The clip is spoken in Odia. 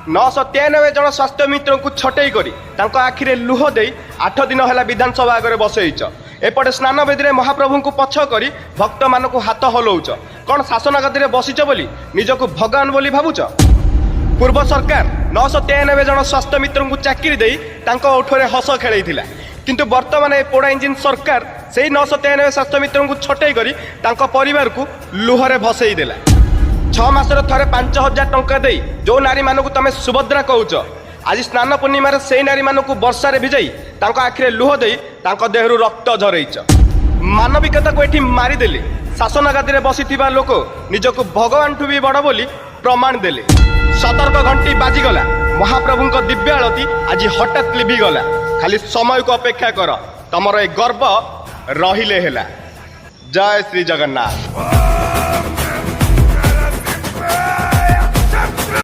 993 ଜଣ ସ୍ୱାସ୍ଥ୍ୟ ମିତ୍ରଙ୍କୁ ଛଟେଇ କରି ତାଙ୍କ ଆଖିରେ ଲୁହ ଦେଇ 8 ଦିନ ହେଲା ବିଧାନସଭା ଆଗରେ ବସେଇଛ। ଏପଟେ ସ୍ନାନବେଦୀରେ ମହାପ୍ରଭୁଙ୍କୁ ପଛ କରି ଭକ୍ତମାନଙ୍କୁ ହାତ ହଲଉଛ। କ'ଣ ଶାସନ ଗାଦିରେ ବସିଛ ବୋଲି ନିଜକୁ ଭଗବାନ ବୋଲି ଭାବୁଛ? ପୂର୍ବ ସରକାର 993 ଜଣ ସ୍ୱାସ୍ଥ୍ୟ ମିତ୍ରଙ୍କୁ ଚାକିରି ଦେଇ ତାଙ୍କ ଓଠରେ ହସ ଖେଳେଇଥିଲା। କିନ୍ତୁ ବର୍ତ୍ତମାନ ଏ ପୋଡ଼ା ଇଞ୍ଜିନ୍ ସରକାର ସେଇ 993 ସ୍ୱାସ୍ଥ୍ୟ ମିତ୍ରଙ୍କୁ ଛଟେଇ କରି ତାଙ୍କ ପରିବାରକୁ ଲୁହରେ ଭସେଇ ଦେଲା। 6 ମାସର ଥରେ 5000 ଟଙ୍କା ଦେଇ ଯୋଉ ନାରୀମାନଙ୍କୁ ତମେ ସୁଭଦ୍ରା କହୁଛ, ଆଜି ସ୍ନାନ ପୂର୍ଣ୍ଣିମାରେ ସେଇ ନାରୀମାନଙ୍କୁ ବର୍ଷାରେ ଭିଜାଇ ତାଙ୍କ ଆଖିରେ ଲୁହ ଦେଇ ତାଙ୍କ ଦେହରୁ ରକ୍ତ ଝରେଇଛ। ମାନବିକତାକୁ ଏଠି ମାରିଦେଲେ। ଶାସନ ଗାଦିରେ ବସିଥିବା ଲୋକ ନିଜକୁ ଭଗବାନଠୁ ବି ବଡ଼ ବୋଲି ପ୍ରମାଣ ଦେଲେ। ସତର୍କ ଘଣ୍ଟି ବାଜିଗଲା। ମହାପ୍ରଭୁଙ୍କ ଦିବ୍ୟ ଆଳତି ଆଜି ହଠାତ୍ ଲିଭିଗଲା। ଖାଲି ସମୟକୁ ଅପେକ୍ଷା କର, ତମର ଏ ଗର୍ବ ରହିଲେ ହେଲା। ଜୟ ଶ୍ରୀ ଜଗନ୍ନାଥ।